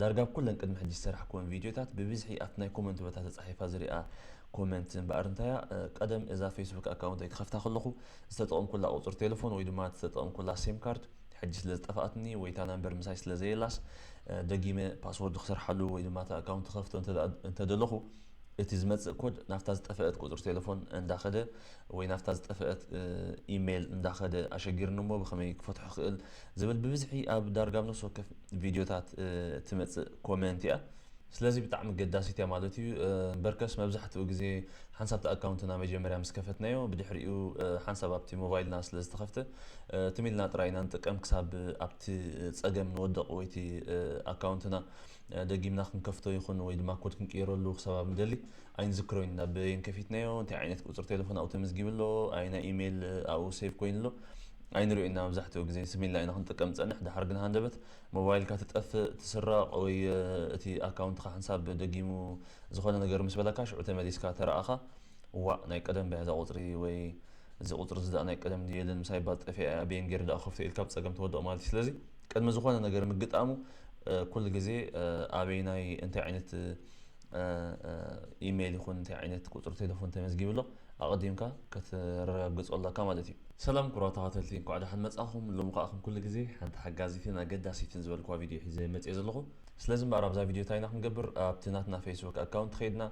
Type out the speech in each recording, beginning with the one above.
ዳርጋ ኣብ ኩለን ቅድሚ ሕጂ ዝሰራሕኩወን ቪድዮታት ብብዝሒ ኣብቲ ናይ ኮመንት ቦታ ተጻሒፋ ዝሪኣ ኮመንት እምበኣር እንታያ፣ እ፣ ቀደም እዛ ፌስቡክ ኣካውንተይ ክኸፍታ ከለኹ ዝተጠቐምኩላ ቁጽሪ ቴሌፎን ወይ ድማ ዝተጠቐምኩላ ሲም ካርድ ሕጂ ስለ ዝጠፍኣትኒ ወይ እታ ናምበር ምሳይ ስለ ዘየላስ፣ እ፣ ደጊመ ፓስወርድ ክሰርሓሉ ወይ ድማ እቲ ኣካውንት ክኸፍቶ እንተ-፣ እንተደለኹ እቲ ዝመጽእ ኮድ ናብታ ዝጠፍአት ቁጽሪ ቴሌፎን እንዳኸደ ወይ ናብታ ዝጠፍአት፣ እ፣ ኢሜይል እንዳኸደ ኣሸጊርኒ እሞ ብኸመይ ክፈትሖ ክእል ዝብል ብብዝሒ ኣብ ዳርጋ ኣብ ነፍሲ ወከፍ ቪድዮታት፣ እ፣ ትመጽእ ኮመንት እያ። ስለዚ ብጣዕሚ ገዳሲት እያ ማለት እዩ። እ፣ በርከስ መብዛሕትኡ ግዜ ሓንሳብ እቲ ኣካውንትና መጀመርያ ምስ ከፈትናዮ፣ ብድሕሪኡ፣ እ፣ ሓንሳብ ኣብቲ ሞባይልና ስለ ዝተኸፍተ፣ እ፣ ትም ኢልና ጥራይ ኢና ንጥቀም ክሳብ ኣብቲ ጸገም ንወድቕ ወይ እቲ፣ እ፣ ኣካውንትና፣ እ፣ ደጊምና ክንከፍቶ ይኹን ወይ ድማ ኮድ ክንቅይረሉ ክሳብ ኣብ ንደሊ ኣይንዝክሮን ኢና። በየን ከፊትናዮ፣ እንታይ ዓይነት ቁጽሪ ቴሌፎን ኣብኡ ተመዝጊቡ ኣሎ፣ ኣየናይ ኢሜይል ኣብኡ ሴቭ ኮይኑ ኣሎ፣ ኣይንሪኦ ኢና። መብዛሕትኡ ግዜ ትም ኢልና ኢና ክንጥቀም ንጸንሕ። ድሓር ግን ሃንደበት ሞባይልካ ትጠፍእ፣ ትስረቕ ወይ፣ እ፣ እቲ ኣካውንትኻ ሓንሳብ ደጊሙ ዝኾነ ነገር ምስ በለካ ሽዑ ተመሊስካ ተረኣኻ፣ ዋእ ናይ ቀደም በያ እዛ ቁጽሪ ወይ እዚ ቁጽሪ እዚ ደኣ ናይ ቀደም ድዩ የለን ምሳይ እባ ጠፊኣ እያ፣ ኣበየን ገይረ ደኣ ክኸፍቶ ኢልካ ብጸገም ትወድቕ ማለት እዩ። ስለዚ ቅድሚ ዝኾነ ነገር ምግጣሙ፣ እ፣ ኩሉ ግዜ፣ እ፣ ኣበየናይ እንታይ ዓይነት፣ እ፣ እ፣ ኢሜይል ይኹን እንታይ ዓይነት ቁጽሪ ቴሌፎን ተመዝጊቡ ኣሎ ኣቐዲምካ ከተረጋግጾ ኣለካ ማለት እዩ። ሰላም ክቡራት ተኸታተልቲ፣ እንኳዕ ደሓን መጻኹም። ሎሚ ከኣ ከም ኩሉ ግዜ ሓንቲ ሓጋዚትን ኣገዳሲትን ዝበልኩዋ ቪድዮ ሒዘ መጽየ ዘለኹ። ስለዚ እምበኣር ኣብዛ ቪድዮ እንታይ ኢና ክንገብር? ኣብቲ ናትና ፌስቡክ ኣካውንት ከይድና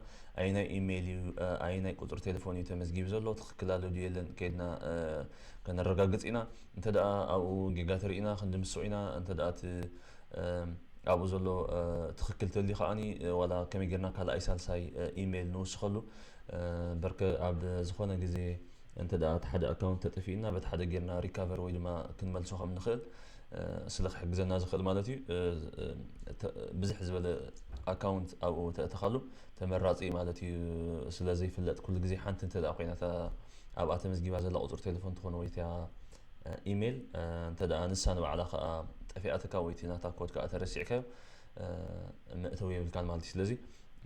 ኣየናይ ኢሜይል እዩ፣ እ፣ ኣየናይ ቁጽሪ ቴሌፎን እዩ ተመዝጊቡ ዘሎ፣ ትኽክል ኣሎ ድዩ የለን ከይድና፣ እ፣ ከነረጋግጽ ኢና። እንተ ደኣ ኣብኡ ጌጋ ተርኢና ክንድምስሶ ኢና። እንተ ደኣ እቲ፣ እ፣ ኣብኡ ዘሎ፣ እ፣ ትኽክል ተልዩ ከኣኒ፣ እ፣ ዋላ ከመይ ጌርና ካልኣይ ሳልሳይ፣ እ፣ ኢሜይል ንውስኸሉ፣ እ፣ በርከ ኣብ ዝኾነ ግዜ እንተ ደኣ እቲ ሓደ ኣካውንት ተጠፊእና በቲ ሓደ ጌርና ሪካቨር ወይ ድማ ክንመልሶ ከም ንኽእል፣ እ፣ ስለ ክሕግዘና ዝኽእል ማለት እዩ። እ፣ እ፣ ተ-፣ ብዝሕ ዝበለ ኣካውንት ኣብኡ ተእተኻሉ ተመራጺ ማለት እዩ። ስለ ዘይፍለጥ ኩሉ ግዜ ሓንቲ እንተ ደኣ ኮይና እታ ኣብኣ ተመዝጊባ ዘላ ቁጽሪ ቴሌፎን ትኾን ወይ እታ፣ እ፣ ኢሜይል፣ እ፣ እንተ ደኣ ንሳ ንባዕላ ከኣ ጠፊኣትካ ወይ እቲ ናታ ኮድ ከኣ ተረሲዕካዮ፣ እ፣ መእተዊ የብልካን ማለት እዩ። ስለዚ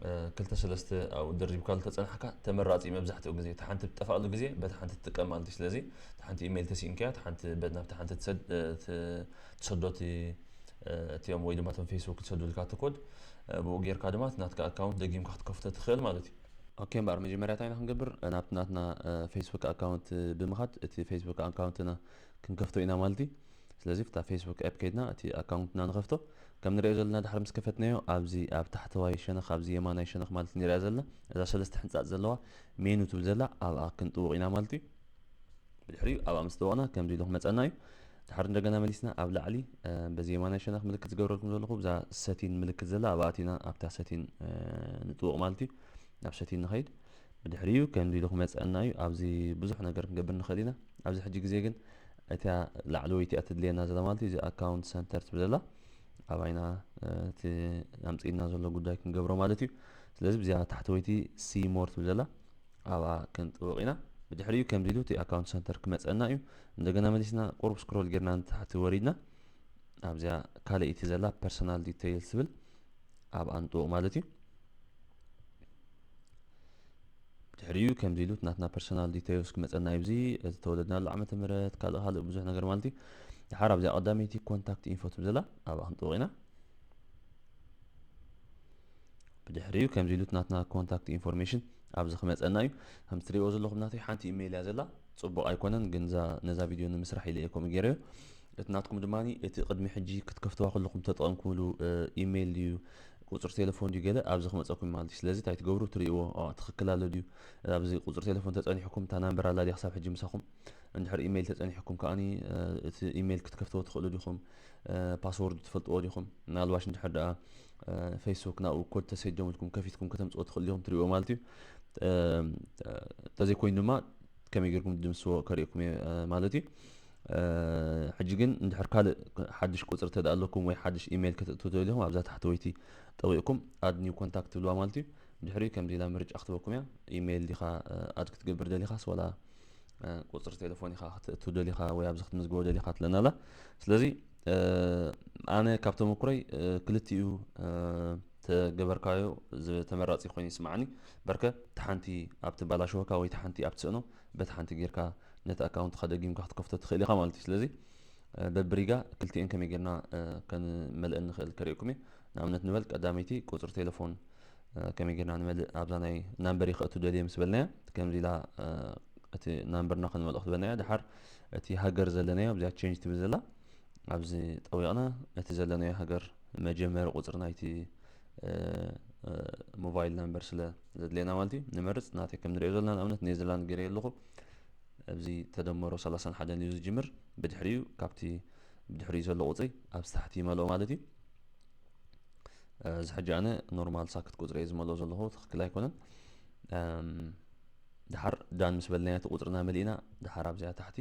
እ፣ ክልተ ሰለስተ ኣብኡ ደሪብካ ዝተጸናሕካ ተመራጺ መብዛሕትኡ ግዜ። እታ ሓንቲ ትጠፍኣሉ ግዜ በታ ሓንቲ ትጥቀም ማለት እዩ። ስለዚ እታ ሓንቲ ኢሜይል ተሲእንካያ፣ እታ ሓንቲ በ-፣ ናብታ ሓንቲ ትሰድ-፣ እ፣ ት-፣ ትሰዶ እቲ፣ እ፣ እቲኦም ወይ ድማ እቶም ፌስቡክ ዝሰዱልካ እቲ ኮድ፣ እ፣ ብኡ ጌርካ ድማ እቲ ናትካ ኣካውንት ደጊምካ ክትከፍቶ ትኽእል ማለት እዩ። ኦኬ፣ እምበኣር መጀመርያ እንታይ ኢና ክንገብር? ናብቲ ናትና፣ እ፣ ፌስቡክ ኣካውንት ብምኻድ እቲ ፌስቡክ ኣካውንትና ክንከፍቶ ኢና ማለት እዩ። ስለዚ ኣብታ ፌስቡክ ኣፕ ከይድና እቲ ኣካውንትና ንኸፍቶ። ከም ንሪኦ ዘለና ድሓር ምስ ከፈትናዮ ኣብዚ ኣብ ታሕተዋይ ሸነኽ፣ ኣብዚ የማናይ ሸነኽ ማለት ንሪኣ ዘለና እዛ ሰለስተ ሕንጻጽ ዘለዋ ሜኑ ትብል ዘላ ኣብኣ ክንጥውቕ ኢና ማለት እዩ። ብድሕሪኡ ኣብኣ ምስ ጠወቕና ከምዚ ኢሉ ክመጸና እዩ። ድሓር እንደገና መሊስና ኣብ ላዕሊ፣ እ፣ በዚ የማናይ ሸነኽ ምልክት ዝገብረልኩም ዘለኹ ብዛ ሰቲን ምልክት ዘላ ኣብኣ ኣቲና ኣብታ ሰቲን፣ እ፣ ንጥውቕ ማለት እዩ። ናብ ሰቲን ንኸይድ። ብድሕሪኡ ከምዚ ኢሉ ክመጸና እዩ። ኣብዚ ብዙሕ ነገር ክንገብር ንኽእል ኢና። ኣብዚ ሕጂ ግዜ ግን እታ ላዕለወይቲ እያ ትድልየና ዘላ ማለት እዩ። እዚ ኣካውንት ሰንተር ትብል ዘላ ኣብኣ ኢና፣ እ፣ እቲ ኣምጺእና ዘሎ ጉዳይ ክንገብሮ ማለት እዩ። ስለዚ ብዚኣ ታሕተወይቲ ሲ ሞር ትብል ዘላ ኣብኣ ክንጥውቕ ኢና። ብድሕሪኡ ከምዚ ኢሉ እቲ ኣካውንት ሰንተር ክመጸና እዩ። እንደገና መሊስና ቁሩብ ስክሮል ጌርና ንታሕቲ ወሪድና ኣብዚኣ ካልኣይቲ ዘላ ፐርሰናል ዲቴይልስ ትብል ኣብኣ ንጥውቕ ማለት እዩ። ድሕሪኡ ከምዚ ኢሉ ናትና ፐርሰናል ዲቴይልስ ክመጸና እዩ። እዚ ዝተወለድናሉ ዓመተ ምህረት፣ ካልእ ካልእ ብዙሕ ነገር ማለት እዩ። ድሓር ኣብዚኣ ቀዳመይቲ ኮንታክት ኢንፎ ትብል ዘላ ኣብኣ ክንጥውቕ ኢና። ብድሕሪኡ ከምዚ ኢሉ ናትና ኮንታክት ኢንፎርሜሽን ኣብዚ ክመጸና እዩ። ከም ትሪእዎ ዘለኹም ናተይ ሓንቲ ኢሜይል እያ ዘላ። ጽቡቕ ኣይኮነን፣ ግን እዛ፣ ነዛ ቪድዮ ንምስራሕ ኢለ እየ ከምኡ ገይረዮ። እቲ ናትኩም ድማ እቲ ቅድሚ ሕጂ ክትከፍትዋ ከለኹም ተጠቐምኩምሉ፣ እ፣ ኢሜይል ድዩ፣ ቁጽሪ ቴሌፎን ድዩ ገለ ኣብዚ ክመጸኩም ማለት እዩ። ስለዚ እንታይ ትገብሩ ትሪእዎ፣ ኦ፣ ትኽክል ኣሎ ድዩ? ኣብዚ ቁጽሪ ቴሌፎን ተጸኒሕኩም፣ እታ ናምበር ኣላ ድያ ክሳብ ሕጂ ምሳኹም? እንድሕር ኢሜይል ተጸኒሕኩም ከኣኒ፣ እ፣ እቲ ኢሜይል ክትከፍትዎ ትኽእሉ ዲኹም? እ፣ ፓስወርዱ ትፈልጥዎ ዲኹም? ምናልባሽ እንድሕር ደኣ፣ እ፣ ፌስቡክ ናብኡ ኮድ ተሰደሙልኩም ከፊትኩም ከተምጽኦ ትኽእሉ ዲኹም ትሪእዎ ማለት እዩ። እ፣ እንተዘይኮይኑ ድማ ከመይ ጌርኩም ትድምስዎ ከርእየኩም እየ፣ እ፣ ማለት እዩ። እ፣ ሕጂ ግን እንድሕር ካልእ ሓድሽ ቁጽሪ እንተ ደኣ ኣለኩም ወይ ሓድሽ ኢሜይል ከተእትዉ ተደሊኹም ኣብዛ ታሕተወይቲ ጠዊቕኩም ኣድ ኒው ኮንታክት ትብልዋ ማለት እዩ። ድሕሪኡ ከምዚ ኢላ ምርጫ ክትበኩም እያ። ኢሜይል ዲኻ፣ እ፣ ኣድ ክትገብር ደሊኻስ ዋላ፣ እ፣ ቁጽሪ ቴሌፎን ኢኻ ክተእቱ ደሊኻ ወይ ኣብዚ ክትምዝግቦ ደሊኻ ትብለና ኣላ። ስለዚ፣ እ፣ ኣነ ካብ ተመኩረይ፣ እ፣ ክልቲኡ፣ እ፣ ተገበርካዮ ዝ-፣ ተመራጺ ኮይኑ ይስምዓኒ። በርከ እታ ሓንቲ ኣብ ትበላሸወካ ወይ እታ ሓንቲ ኣብ ትስእኖ፣ በታ ሓንቲ ጌርካ ነቲ ኣካውንትኻ ደጊምካ ክትከፍቶ ትኽእል ኢኻ ማለት እዩ። ስለዚ፣ እ፣ በብሪጋ ክልቲኤን ከመይ ጌርና፣ እ፣ ከንመልአን ንኽእል ከርእየኩም እየ። ንኣብነት ንበል ቀዳመይቲ ቁፅሪ ቴሌፎን ከመይ ጌርና ንመልእ ኣብዛ ናይ ናምበር ይኸእቱ ደልየ ምስ በልናያ ከምዚ ኢላ እቲ ናምበርና ክንመልኦ ክትበልናያ ድሓር እቲ ሃገር ዘለናዮ ኣብዚኣ ቼንጅ ትብል ዘላ ኣብዚ ጠዊቕና እቲ ዘለናዮ ሃገር መጀመሪ ቁፅሪ ናይቲ ሞባይል ናምበር ስለ ዘድለየና ማለት እዩ ንመርፅ ናተይ ከም ንሪኦ ዘለና ንኣብነት ኔዘርላንድ ገይረ ኣለኹ ኣብዚ ተደመሮ ሰላሳን ሓደን እዩ ዝጅምር ብድሕሪኡ ካብቲ ብድሕሪኡ ዘሎ ቁፅሪ ኣብ ታሕቲ ይመልኦ ማለት እዩ እዚ ሕጂ ኣነ ኖርማል ሳክት ቁፅሪ እየ ዝመልኦ ዘለኹ ትኽክል ኣይኮነን ድሓር ዳን ምስ በልናያ እቲ ቁፅርና መሊእና ድሓር ኣብዚኣ ታሕቲ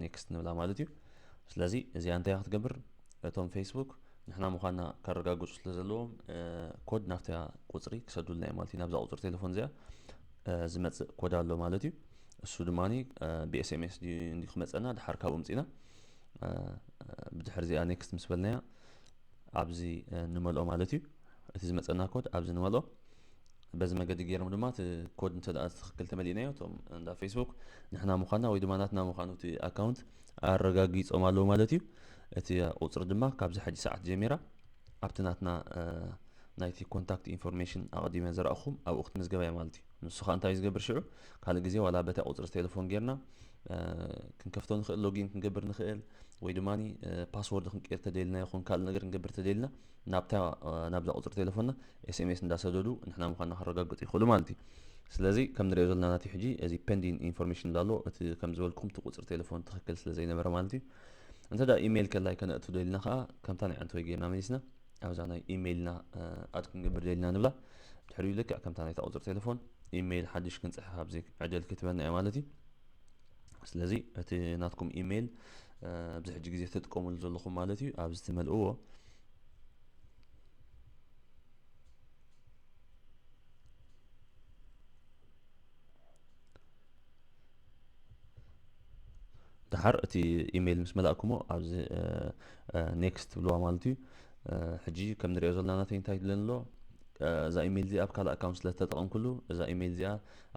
ኔክስት ንብላ ማለት እዩ ስለዚ እዚኣ እንታይ ክትገብር እቶም ፌስቡክ ንሕና ምዃንና ከረጋግፁ ስለ ዘለዎም ኮድ ናብታ ቁፅሪ ክሰዱልና እዩ ማለት እዩ ናብዛ ቁፅሪ ቴሌፎን እዚኣ ዝመፅእ ኮድ ኣሎ ማለት እዩ እሱ ድማ ብኤስኤምኤስ እንዲ ክመፀና ድሓር ካብኡ ምፅና ብድሕር እዚኣ ኔክስት ምስ በልናያ ኣብዚ ንመልኦ ማለት እዩ እቲ ዝመፀና ኮድ ኣብዚ ንመልኦ በዚ መገዲ ገይሮም ድማ እቲ ኮድ እንተ ትኽክል ተመሊእናዮ እቶም እንዳ ፌስቡክ ንሕና ምዃንና ወይ ድማ ናትና ምዃኑ እቲ ኣካውንት ኣረጋጊፆም ኣለዉ ማለት እዩ እቲ ቁፅሪ ድማ ካብዚ ሕጂ ሰዓት ጀሚራ ኣብቲ ናትና ናይቲ ኮንታክት ኢንፎርሜሽን ኣቐዲመ ዘረእኹም ኣብኡ ክትምዝገባ እየ ማለት እዩ ንሱ ከዓ እንታይ እዩ ዝገብር ሽዑ ካልእ ግዜ ዋላ በታ ቁፅሪ ቴሌፎን ጌርና ክንከፍቶ ንኽእል ሎጊን ክንገብር ንኽእል ወይ ድማ ፓስወርድ ክንቀይር ተደልና ይኹን ካልእ ነገር ክንገብር ተደልና ናብታ ናብዛ ቁፅሪ ቴሌፎንና ኤስኤምኤስ እንዳሰደዱ ንሕና ምዃንና ከረጋግጡ ይኽእሉ ማለት እዩ ስለዚ ከም ንሪኦ ዘለና ናቲ ሕጂ እዚ ፔንዲን ኢንፎርሜሽን እንዳሎ እቲ ከም ዝበልኩም እቲ ቁፅሪ ቴሌፎን ትኽክል ስለ ዘይነበረ ማለት እዩ እንተ ዳ ኢሜይል ከላይ ከነእቱ ደልና ከዓ ከምታ ናይ ዓንተወይ ጌርና መሊስና ኣብዛ ናይ ኢሜይልና ኣድ ክንገብር ደልና ንብላ ድሕሪኡ ልክዕ ከምታ ናይታ ቁፅሪ ቴሌፎን ኢሜይል ሓድሽ ክንፅሕፍ ኣብዚ ዕድል ክትበና እያ ማለት እዩ ስለዚ እቲ ናትኩም ኢሜይል ኣብዚ ሕጂ ግዜ ትጥቀሙሉ ዘለኹም ማለት እዩ ኣብዚ ትመልእዎ ድሓር እቲ ኢሜይል ምስ መላእኩሞ ኣብዚ ኔክስት ትብልዋ ማለት እዩ ሕጂ ከም ንሪኦ ዘለና ናተይ እንታይ ትብለኒ ኣሎ እዛ ኢሜይል እዚኣ ኣብ ካልእ ኣካውንት ስለ ተጠቐምኩሉ እዛ ኢሜይል እዚኣ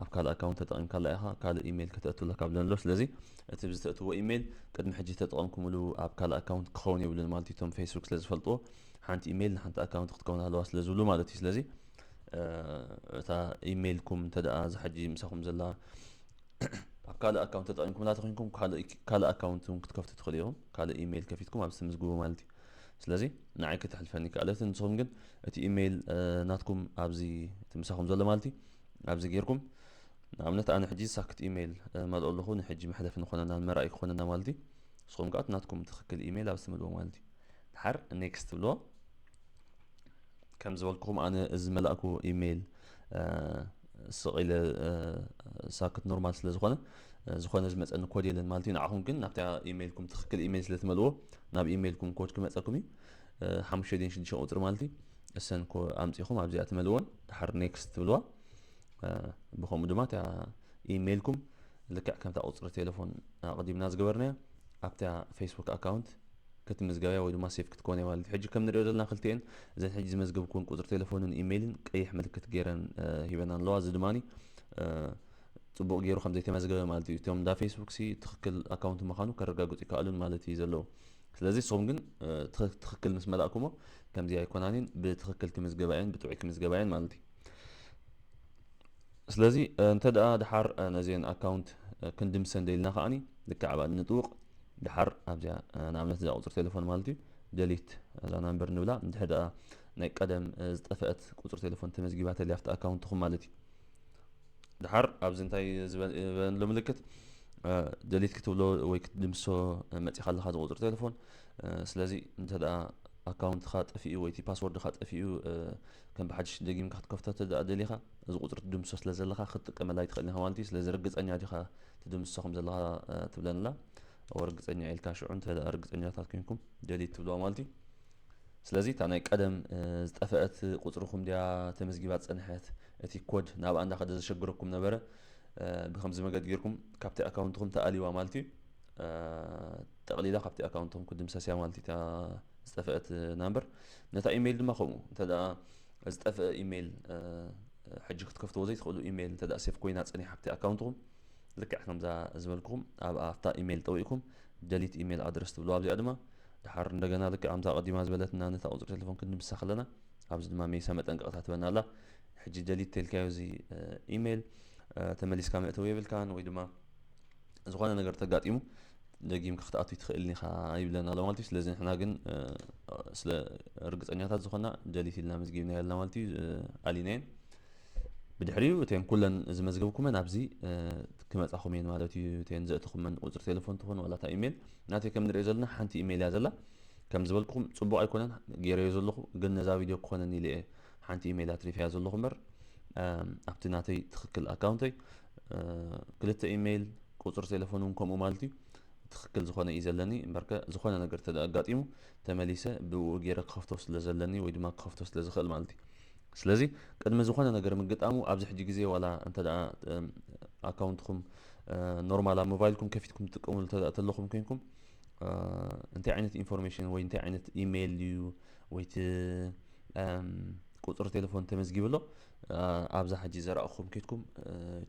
ኣብ ካልእ ኣካውንት ተጠቒምካላ ኢኻ ካልእ ኢሜይል ከተእትለካ ብለኒ ኣሎ ስለዚ እቲ ብዝተእትዎ ኢሜይል ቅድሚ ሕጂ ተጠቐምኩምሉ ኣብ ካልእ ኣካውንት ክኸውን የብሉን ማለት እዩ እቶም ፌስቡክ ስለ ዝፈልጥዎ ሓንቲ ኢሜይል ንሓንቲ ኣካውንት ክትከውን ኣለዋ ስለ ዝብሉ ማለት እዩ ስለዚ እታ ኢሜይልኩም እንተ ደኣ እዛ ሕጂ ምሳኹም ዘላ ኣብ ካልእ ኣካውንት ተጠቒምኩምላ ተኾይንኩም ካልእ ኣካውንት እውን ክትከፍቱ ትኽእሉ ኢኹም ካልእ ኢሜይል ከፊትኩም ኣብዚ ትምዝግቡ ማለት እዩ ስለዚ ንዓይ ከተሕልፈኒ ከኣለት ንስኹም ግን እቲ ኢሜይል ናትኩም ኣብዚ እቲ ምሳኹም ዘሎ ማለት እዩ ኣብዚ ጌርኩም ንኣብነት ኣነ ሕጂ ሳክት ኢሜይል መልኦ ኣለኹ ንሕጂ መሕለፊ ንኾነና ንመርኣይ ክኾነና ማለት እዩ ንስኹም ከዓ ናትኩም ትኽክል ኢሜይል ኣብዚ ትምልዎ ማለት እዩ ድሓር ኔክስት ትብልዎ ከም ዝበልኩኹም ኣነ እዚ መላእኩ ኢሜይል ስቕ ኢለ ሳክት ኖርማል ስለ ዝኾነ ዝኾነ ዝመፀኒ ኮድ የለን ማለት እዩ ንዓኹም ግን ናብታ ኢሜይልኩም ትኽክል ኢሜይል ስለ ትመልዎ ናብ ኢሜይልኩም ኮድ ክመፀኩም እዩ ሓሙሽተ ድን ሽዱሽተ ቁፅሪ ማለት እዩ እሰን ኣምፂኹም ኣብዚኣ ትመልዎን ድሓር ኔክስት ትብልዋ ብኸምኡ ድማ እቲያ ኢሜይልኩም ልክዕ ከምታ ቁፅሪ ቴሌፎን ኣቐዲምና ዝገበርናዮ ኣብታ ፌስቡክ ኣካውንት ክትምዝገበያ ወይ ድማ ሴፍ ክትኮነ ማለት እዩ ሕጂ ከም ንሪኦ ዘለና ክልቲኤን እዘን ሕጂ ዝመዝገብኩን ቁፅሪ ቴሌፎንን ኢሜይልን ቀይሕ ምልክት ገይረን ሂበና ኣለዋ እዚ ድማ ፅቡቅ ገይሩ ከም ዘይተመዝገበ ማለት እዩ እቶም እንዳ ፌስቡክ ሲ ትክክል ኣካውንት ምዃኑ ከረጋግፁ ይከኣሉን ማለት እዩ ዘለዉ ስለዚ ንስኹም ግን ትክክል ምስ መላእኩሞ ከምዚ ኣይኮናንን ብትክክል ክምዝገባ እየን ብጥዑይ ክምዝገባ እየን ማለት እዩ ስለዚ እንተ ደኣ ድሓር ነዚአን ኣካውንት ክንድምሰን ደሊና ከዓኒ ልክዕ ኣብኣ ንጥውቕ ድሓር ኣብዚኣ ንኣብነት እዛ ቁፅሪ ቴሌፎን ማለት እዩ ደሊት እዛ ናምበር ንብላ እንድሕር ደኣ ናይ ቀደም ዝጠፈአት ቁፅሪ ቴሌፎን ተመዝጊባ ተልያ ኣብቲ ኣካውንትኹም ማለት እዩ ድሓር ኣብዚ እንታይ ዝበንሎ ምልክት ደሊት ክትብሎ ወይ ክትድምሶ መፂኻ ኣለኻ ዝቁፅሪ ቴሌፎን ስለዚ እንተ ደኣ ኣካውንትኻ ጠፊኡ ወይ እቲ ፓስወርድኻ ጠፊኡ ከም ብሓድሽ ደጊምካ ክትከፍቶ እንተ ደኣ ደሊኻ እዚ ቁፅሪ ትድምሶ ስለ ዘለኻ ክትጥቀመላ ኣይትኽእልን ኢኻ ማለት እዩ ስለዚ ርግፀኛ ዲኻ ትድምሶ ከም ዘለኻ ትብለንላ ርግፀኛ ኢልካ ሽዑ እንተ ደኣ ርግፀኛታት ኮይንኩም ደሊት ትብልዋ ማለት እዩ ስለዚ እታ ናይ ቀደም ዝጠፈአት ቁፅርኹም ድያ ተመዝጊባ ዝፀንሐት እቲ ኮድ ናብኣ እንዳኸደ ዘሸግረኩም ነበረ ብከምዚ መገዲ ጌርኩም ካብቲ ኣካውንትኹም ተኣልይዋ ማለት እዩ ጠቕሊላ ካብቲ ኣካውንትኹም ክድምሰስ እያ ማለት እዩ ዝጠፈአት ናምበር ነታ ኢሜይል ድማ ከምኡ እንተ ዝጠፍአ ኢሜይል ሕጂ ክትከፍትዎ ዘይትኽእሉ ኢሜይል እንተ ሴፍ ኮይና ፀኒሓ ኣብቲ ኣካውንትኹም ልክዕ ከምዛ ዝበልኩኹም ኣብ ኣብታ ኢሜይል ጠዊእኩም ደሊት ኢሜይል ኣድረስ ትብልዋ ኣብዚኣ ድማ ድሓር እንደገና ልክዕ ከምዛ ቀዲማ ዝበለትና ነታ ቁፅሪ ቴሌፎን ክንድምሳ ከለና ኣብዚ ድማ ሜሳ መጠንቀቕታ ትበና ኣላ። ሕጂ ደሊት ተልካዮ እዚ ኢሜይል ተመሊስካ መእተዊ የብልካን ወይ ድማ ዝኾነ ነገር ተጋጢሙ ደጊም ክትኣቱ ትኽእል ኢኻ ይብለና ኣሎ ማለት እዩ። ስለዚ ንሕና ግን ስለ ርግፀኛታት ዝኾና ደሊት ኢልና መዝጊብና ያልና ማለት እዩ። ኣሊናየን ብድሕሪኡ እተን ኩለን ዝመዝገብኩመን ኣብዚ ክመፃኹም እየን ማለት እዩ። እተን ዘእተኹመን ቁፅሪ ቴሌፎን ትኾን ዋላ እታ ኢሜይል ናተይ ከም ንሪኦ ዘለና ሓንቲ ኢሜይል እያ ዘላ። ከም ዝበልኩኹም ፅቡቕ ኣይኮነን ገይረዮ ዘለኹ፣ ግን ነዛ ቪድዮ ክኾነኒ ኢለ እየ ሓንቲ ኢሜይል ኣትሪፈያ ዘለኹ እምበር ኣብቲ ናተይ ትኽክል ኣካውንተይ ክልተ ኢሜይል ቁፅሪ ቴሌፎን እውን ከምኡ ማለት እዩ ትኽክል ዝኾነ እዩ ዘለኒ እምበርከ ዝኾነ ነገር ተደ ኣጋጢሙ ተመሊሰ ብኡ ገይረ ክኸፍቶ ስለ ዘለኒ ወይ ድማ ክኸፍቶ ስለ ዝኽእል ማለት እዩ። ስለዚ ቅድሚ ዝኾነ ነገር ምግጣሙ ኣብዚ ሕጂ ግዜ ዋላ እንተ ደኣ ኣካውንትኩም ኖርማል ኣብ ሞባይልኩም ከፊትኩም ትጥቀሙሉ ተለኹም ኮይንኩም እንታይ ዓይነት ኢንፎርሜሽን ወይ እንታይ ዓይነት ኢሜይል እዩ ወይ ቁፅሪ ቴሌፎን ተመዝጊቡ ኣሎ ኣብዛ ሕጂ ዘረእኹም ኬድኩም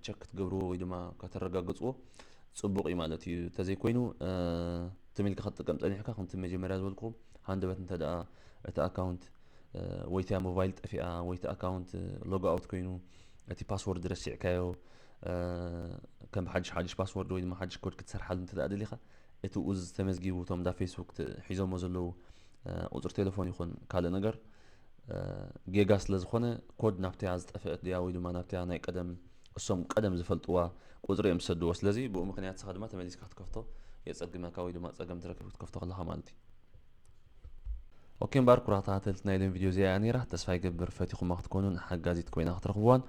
ቸክ ክትገብርዎ ወይ ድማ ከተረጋግፅዎ ፅቡቕ እዩ ማለት እዩ። እንተዘይኮይኑ ትም ኢልካ ክትጥቀም ፀኒሕካ ከምቲ መጀመርያ ዝበልኩኹም ሃንደበት እንተ ደኣ እቲ ኣካውንት ወይ እቲያ ሞባይል ጠፊኣ ወይ እቲ ኣካውንት ሎግ ኣውት ኮይኑ እቲ ፓስወርድ ረሲዕካዮ ከም ሓድሽ ሓድሽ ፓስወርድ ወይ ድማ ሓድሽ ኮድ ክትሰርሓሉ እንተ ደኣ ደሊኻ እቲ ኡዝ ተመዝጊቡ እቶም እንዳ ፌስቡክ ሒዞሞ ዘለዉ ቁፅሪ ቴሌፎን ይኹን ካልእ ነገር ጌጋ ስለ ዝኾነ ኮድ ናብቲያ ዝጠፍአት ድያ ወይ ድማ ናብቲያ ናይ ቀደም እሶም ቀደም ዝፈልጥዋ ቁፅሪ እዮም ዝሰድዎ። ስለዚ ብኡ ምክንያት ንስኻ ድማ ተመሊስካ ክትከፍቶ የፀግመካ ወይ ድማ ፀገም ትረክብ ክትከፍቶ ከለኻ ማለት እዩ። ኦኬ እምበኣር ኩራ ተኸታተልቲ ናይ ሎም ቪድዮ እዚኣ እያ ነይራ። ተስፋ ይገብር ፈቲኹማ ክትኮኑን ሓጋዚት ኮይና ክትረኽብዋን።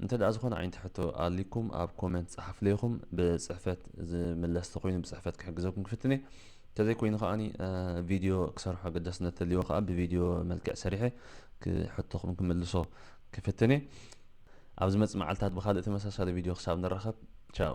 እንተ ደኣ ዝኾነ ዓይነት ሕቶ ኣሊኩም ኣብ ኮመንት ጸሓፉለይ ኢኹም። ብጽሕፈት ዝምለስ ተኾይኑ ብጽሕፈት ክሕግዘኩም ክፍትን እየ። እንተዘይኮይኑ ከኣ ቪድዮ ክሰርሖ ኣገዳስነት ተልይዎ ከኣ ብቪድዮ መልክዕ ሰሪሐ ክሕቶኹም ክምልሶ ክፍትን እየ። ኣብ ዝመጽእ መዓልታት ብኻልእ ተመሳሳሊ ቪድዮ ክሳብ ንራኸብ ቻው።